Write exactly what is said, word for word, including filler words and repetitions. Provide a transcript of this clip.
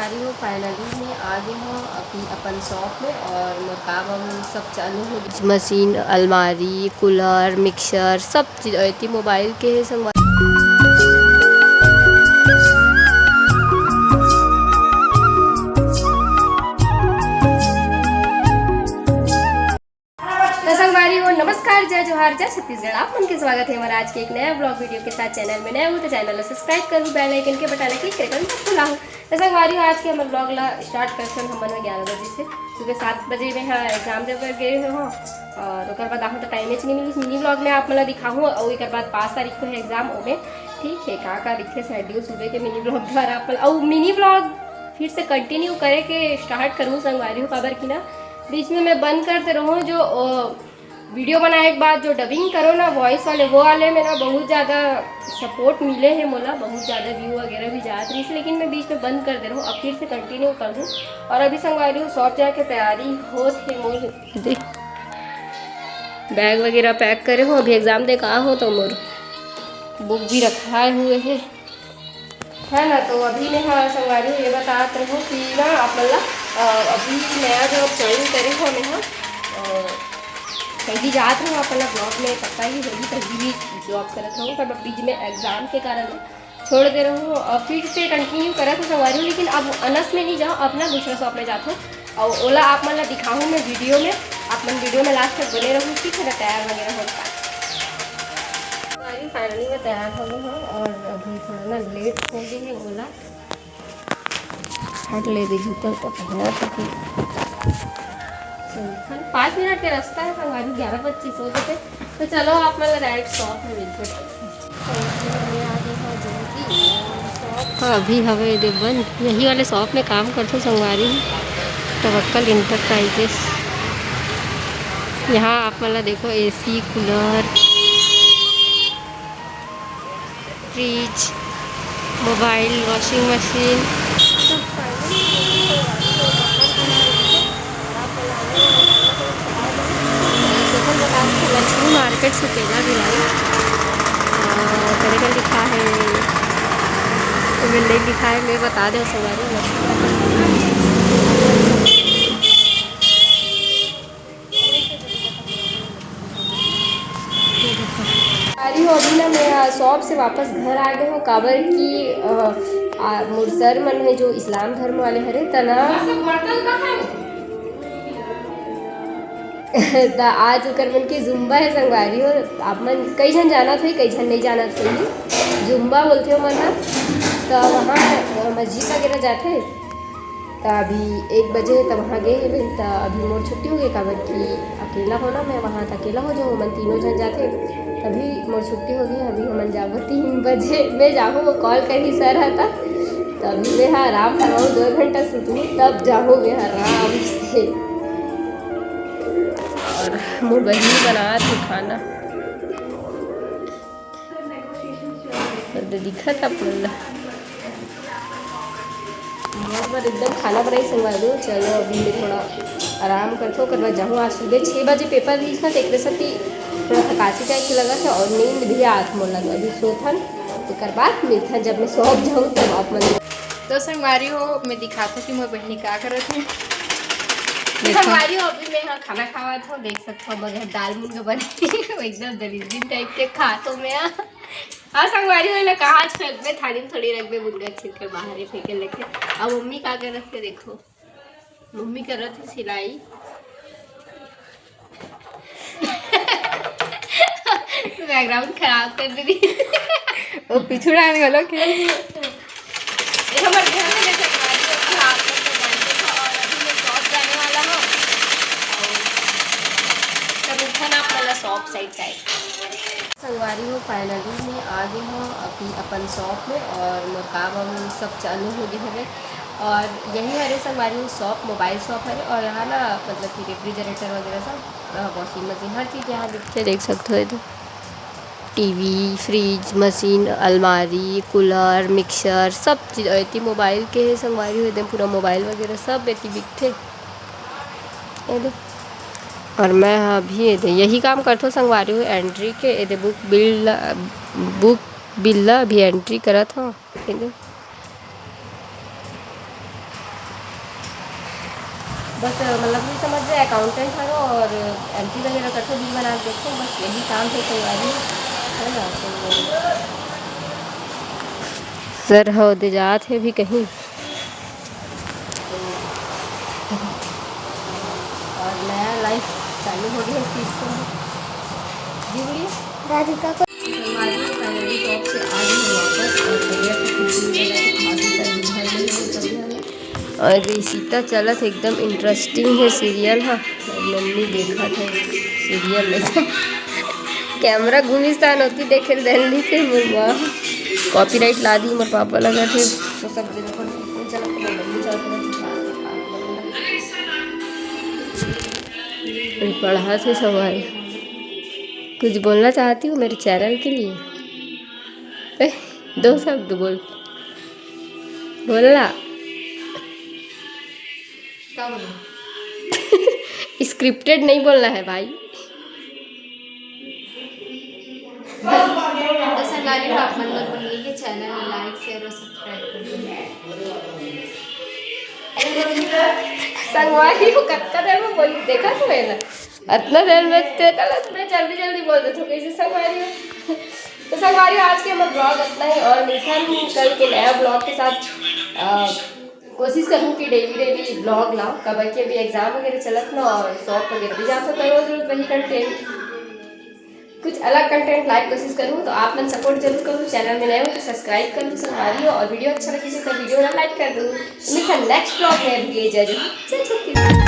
अरे वो finally मैं आ गे हव अभी अपन shop में और मोर काम वाम सब चालू हो गे। मशीन, अलमारी, cooler, mixer सब चीज अउ एती mobile के हे संगवारी। त संगवारी हो, नमस्कार, जय जोहार, जय छत्तीसगढ़। आप मन के स्वागत हे हमर आज के एक नया vlog video के साथ। Channel में नया हो तो channel ला subscribe करू, bell icon के button ला click करे बर मत भुलाहू। त संगवारी हो, आज के हमर vlog ला start करथन हमन ह ग्यारह बजे से। सुबह सात बजे में ह exam दे बर गे हो और ओकर बाद आहूं त time च नहीं मिलिस mini vlog में आप मन ला दिखाहूं। और एकर बाद पाँच तारीख को है exam, ओमे ठीक है का का दिखे schedule सुबह के mini vlog द्वारा आप मन, और mini vlog फिर से continue करे के start करूँ संगवारी हो, काबर कि ना बीच में मैं बंद कर दे रहूँ जो, अ, video बनाए के बाद जो dubbing करो ना voice वाले, वो वाले में ना बहुत ज़्यादा support मिले हे मोला, बहुत ज़्यादा view वगैरह भी जात रहिस, लेकिन मैं बीच में बंद कर दे रहूँ, अब फिर से continue कर दूँ। और अभी संगवारी हो shop जाके तैयारी होत हे मोर, देख bag वगैरह pack करे हो, अभी exam दे के आहूं तो मोर book भी रखाए हुए हे। है ना, तो अभी मैं ह संगवारी हो ये बतात रहूँ कि ना आप मन ला, अ, अभी नया job join करे हो मैं ह, अ, पहली जात रहूँ आप मन ला vlog में पता ही होही, पहली भी job करत रहूँ, पर बीच में exam के कारण छोड़ दे रहूँ और फिर से continue करत हूँ संगवारी हो, लेकिन अब अनस में नहीं जाओ, अपना दूसरा shop में जात हूँ। और ओला आप मन ला दिखाहूँ मैं video में, आप मन video में last तक बने रहू, ठीक है ना, तैयार वगैरह हो का। संगवारी finally मैं तैयार हो गई हूँ और अभी थोड़ा ना late हो गई है, ओला हट ले दे जूता तो पहना तो फिर। चल, पाँच मिनट के रास्ता है संगवारी, ग्यारह पच्चीस हो गए थे, तो चलो आप मन ला direct shop में मिलते हैं। हाँ, अभी हवे दे बंद। यही वाले shop में काम करथों संगवारी, तवक्कल Enterprises। यहाँ आप मन ला देखो, AC, cooler, fridge, mobile, washing machine, सब लक्ष्मी market से केला भी लाई। अ, करे कर लिखा है, तो मैं नहीं लिखा है, मैं बता दे संगवारी लक्ष्मी market। अरे हो, अभी ना मैं, अ, shop से वापस घर आ गए हूँ, काबर कि, अ, आ, मोर sir मन है जो इस्लाम धर्म वाले हरे तना त आज ओकर मन के जुम्बा है संगवारी हो। आप मन कई झन जानत होही, कई झन नहीं जानत होही। जुम्बा बोलथे ओमन ह। त वहाँ, अ, मस्जिद वगैरह जाथे। त अभी एक बजे त वहाँ गए हवे, त अभी मोर छुट्टी हो गई, काबर कि अकेला हो ना मैं, वहाँ त अकेला हो जाऊँ, ओमन तीनों झन जाथे। तभी मोर छुट्टी हो गई, अभी हमन जाबो तीन बजे। मैं जाहूँ, वो call करही sir ह त, त अभी मैं ह आराम करवाऊँ, दो घंटा सुतहूँ, तब जाहूँ मैं आराम से। और मोर बहिनी बनात हे खाना, तो दिखत आप मन ला। मोर बर एकदम खाना बनाई संगवारी हो। चलो अभी मैं थोड़ा आराम करथों, ओकर बाद जाहूँ। आज सुबह छः बजे paper रहिस ना, तो एकरे सेती थोड़ा थकासी type के लगत है और नींद भी आत मोला, तो अभी सोथन, ओकर बाद मिलथन जब मैं shop जाहूँ तब आप मन। तो संगवारी हो, मैं दिखाथों कि मोर बहिनी का करत है। देखो। संगवारी हो, अभी मैं यहाँ खाना खावत हूँ, देख सकते हो, मगर दाल मुनगा बने एकदम दरिद्री type के खाथों मैं। हाँ संगवारी हो, एला कहाँ फेंकबे, थाली में थोड़ी रखबे, मुनगा छील कर बाहर ही फेंके लेके। अब मम्मी का करत है, देखो, मम्मी करत है सिलाई। Background खराब कर दे रही। वो पिछुड़ा आने वाला क्या? ये हमर घर में जैसे हमारी होती है, आप लोग तो जानते हो, और अभी मैं shop जाने वाला हूँ। और तब उठा ना आप वाला shop side का है। संगवारी हो, finally मैं आ गई हूँ अभी अपन shop में और मोर काम वाम सब चालू हो गए हवे। और यही हरे संगवारी हो shop, mobile shop हरे और यहाँ ना मतलब कि refrigerator वगैरह सब, अ, washing machine, हर चीज़ यहाँ दिखथे, देख सकते हो। ये तो TV, fridge, machine, अलमारी, cooler, mixer, सब चीज़। और एती mobile के हे संगवारी हो, एकदम पूरा mobile वगैरह सब एती बिकथे। ये दे। और मैं ह अभी ये दे, यही काम करथों संगवारी हो, entry के। ये दे book bill ला, book bill ला अभी entry करत हूँ। ये दे। बस मतलब ये समझ लो, अकाउंटेंट हरो और एंट्री वगैरह करके बिल बना के देखो, बस यही काम है संगवारी, है ना? तो सर हो दे जात है भी कहीं। और नया लाइफ चालू हो गया है फिर से। जी गुड़िया? राधिका को संगवारी, finally shop से आ गई हूँ वापस और बढ़िया से खिचड़ी वगैरह से खा के सब घर में है, सब घर में। और रिश्ता चलत एकदम इंटरेस्टिंग है सीरियल हा। मम्मी देखत है सीरियल में। कैमरा घूमिस तान होती देखे ल देन नहीं, फिर मोर माँ कॉपीराइट ला दी, मोर पापा लगा थे तो सब दिन अपन चला, अपन मम्मी चला, अपन चला। पढ़ा थे सवाल, कुछ बोलना चाहती हूँ मेरे चैनल के लिए? ए, दो शब्द बोल, बोलना। क्या बोलूं? स्क्रिप्टेड नहीं बोलना है भाई। तो संगवारी हो, आप मन मोर बहिनी के चैनल ला लाइक, शेयर और सब्सक्राइब कर दो। संगवारी हो, कतका देर में बोली, देखा तो है ना, अतना देर में ते गलत में जल्दी जल्दी बोल देते हो, कैसे संगवारी हो? तो संगवारी हो, आज के हमर ब्लॉग इतना ही और मिलता हूँ कल के नया ब्लॉग के साथ। अ, कोशिश करूँ कि डेली डेली ब्लॉग लाऊँ, काबर कि अभी एग्जाम वगैरह चलत ना और शॉप वगैरह भी जाता तो रोज रोज वही कंटेंट, कुछ अलग कंटेंट लाइव कोशिश करूँ। तो आप मन सपोर्ट जरूर करूँ, चैनल में नए हो तो सब्सक्राइब कर लो संगवारी हो, और वीडियो अच्छा लगे तो वीडियो ला लाइक कर दो। मिलता नेक्स्ट ब्लॉग में, अभी के लिए जय जोहार, जय छत्तीसगढ़।